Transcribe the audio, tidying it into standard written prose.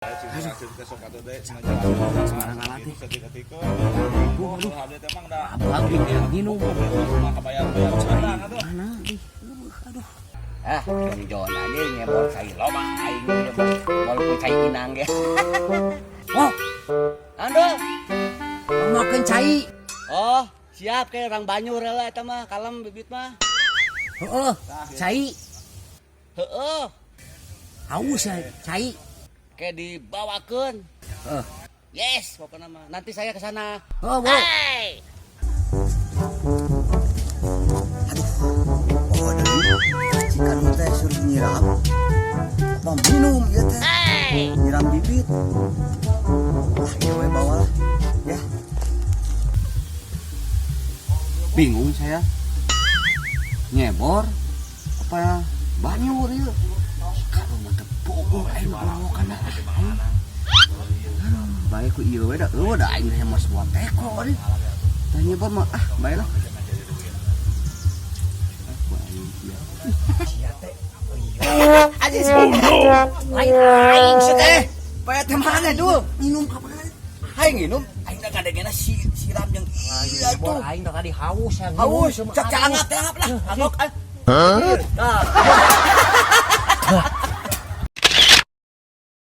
Sembarang alat teh. Aduh, abang minum. Mana ih, aduh. Ah, Jong Jon aja nyebor cai loba aing nyebor walaupun cai inang ge. Oh, Andol. makan cai. Oh, siap ke orang Banyur lah eta mah, kalem bibit mah. Heeh, cai. Heeh, Haus ya, cai. Ke dibawakeun. Heeh. Yes, pokoknya mah. Nanti saya ke sana. Oh, wow. Hey. Oh, deui. Cikan teh suruh nyiram. Apa minum ieu teh? Nyiram bibit. Ah, ieu we bawa lah. Ya. Bingung saya. Nyebor apa ya? Banyur ya. Kalau mah teu bogoh aing ngalawokan. Aduh, bae ku ieu we da eueuh da aing teh mah sebuah teko deui. Tah nyebor mah ah, bae lah. Ah, ku aing ieu. Anjing. Lain aing sih teh. Bae teh mana dul? Minum kapan? Aing minum, aing da ngadegena si siram jeung iya Nyebor tuh. Aing teh tadi haus ya. Haus, cak cak angap teh angap lah. Angok ah. Nah.